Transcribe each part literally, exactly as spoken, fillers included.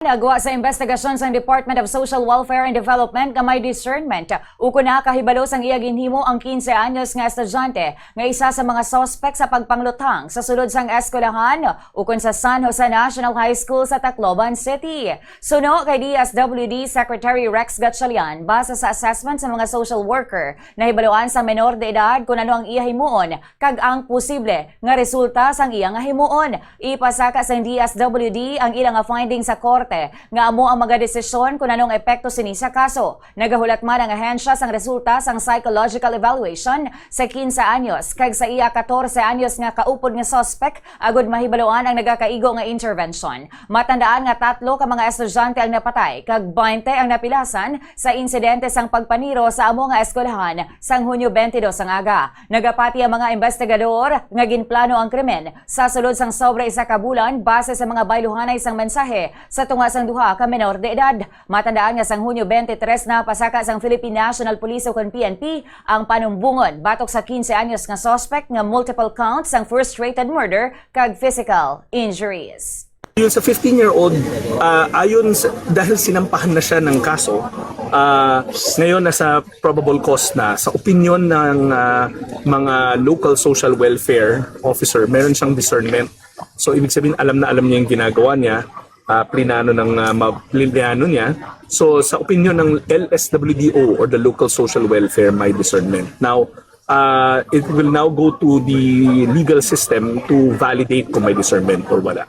Nagwa sa investigasyon sang Department of Social Welfare and Development nga may discernment ukon nakahibalo sang iya ginhimo ang quince anyos nga estudyante nga isa sa mga suspek sa pagpangluthang sa sulod sang eskwelahan ukon sa San Jose National High School sa Tacloban City. Suno kay D S W D Secretary Rex Gatchalian, base sa assessment sa mga social worker, nahibaluan sa menor de edad kung ano ang iya himuon kag ang posible nga resulta sang iya nga himuon. Ipasaka sang D S W D ang ila nga finding sa korte, nga amo ang magadesisyon kon anong epekto sini sa kaso. Nagahulat man ang ahensya sang resulta sang psychological evaluation sa quince anyos kag sa iya catorce anyos nga kaupod nga suspek agud mahibaluan ang nagakaigo nga intervention. Matandaan nga tatlo ka mga estudyante ang napatay kag baynte ang napilasan sa insidente sang pagpaniro sa amo nga eskwelahan sang Hunyo twenty-two ang aga. Nagapati ang mga investigador nga ginplano ang krimen sa sulod sang sobra isa ka bulan base sa mga bayluhanay sang mensahe sa tunga sang duha ka menor de edad. Matandaan nga sang Hunyo twenty-three napasaka sang Philippine National Police ukon P N P ang panumbongon batok sa quince anyos nga suspek nga multiple counts sang first-rated murder kag physical injuries. Yung sa fifteen-year-old, ah, ayon sa, dahil sinampahan na siya ng kaso, ah, ngayon nasa probable cause na. Sa opinion ng ah, mga local social welfare officer, meron siyang discernment. So, ibig sabihin, alam na alam niya yung ginagawa niya, ah, plinano ng ah, ma- plinano niya. So, sa opinion ng L S W D O or the local social welfare, may discernment. Now, uh, it will now go to the legal system to validate kung may discernment or wala.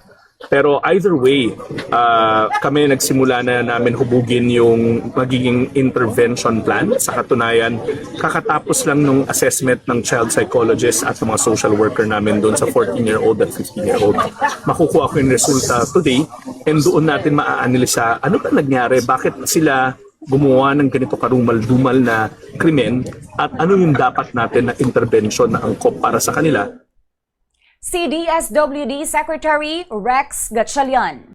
Pero either way, uh, kami nagsimula na namin hubugin yung magiging intervention plan. Sa katunayan, kakatapos lang nung assessment ng child psychologist at ng mga social worker namin doon sa fourteen-year-old at fifteen-year-old. Makukuha ko yung resulta today and doon natin maaanalisa ano ba nangyari, bakit sila gumawa ng ganito karumal-dumal na krimen at ano yung dapat natin na intervention na angkop para sa kanila. Si D S W D Secretary Rex Gatchalian.